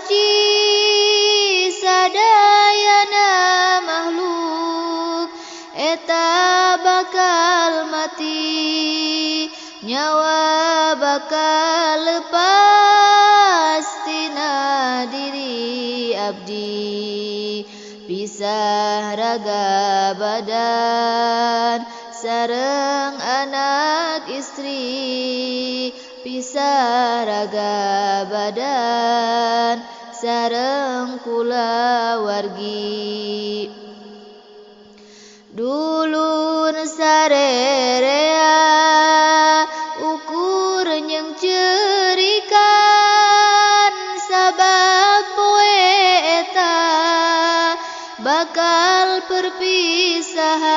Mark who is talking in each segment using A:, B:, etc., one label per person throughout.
A: suci sadayana makhluk eta bakal mati nyawa bakal lepas tina diri abdi pisah raga badan sareng anak istri pisah raga badan sareng kulawargi dulur sarerea ukur nyengcerikan sabab poe eta bakal perpisahan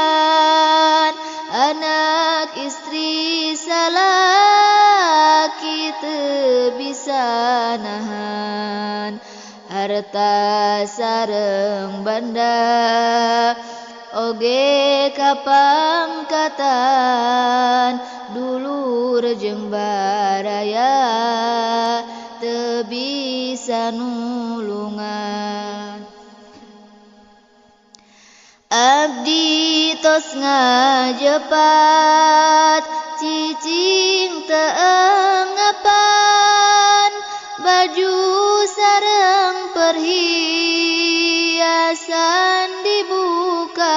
A: anak istri salaki teu bisa nahan harta sareng banda oge kapangkatan dulur jeung baraya teu bisa nulungan. Abdi tos ngajepat cicing teu ngapan baju sareng perhiasan dibukaan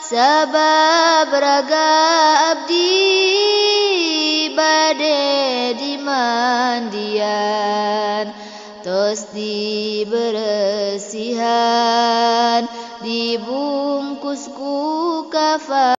A: sabab raga abdi bade dimandian tos diberesihan dibungkus ku kafan.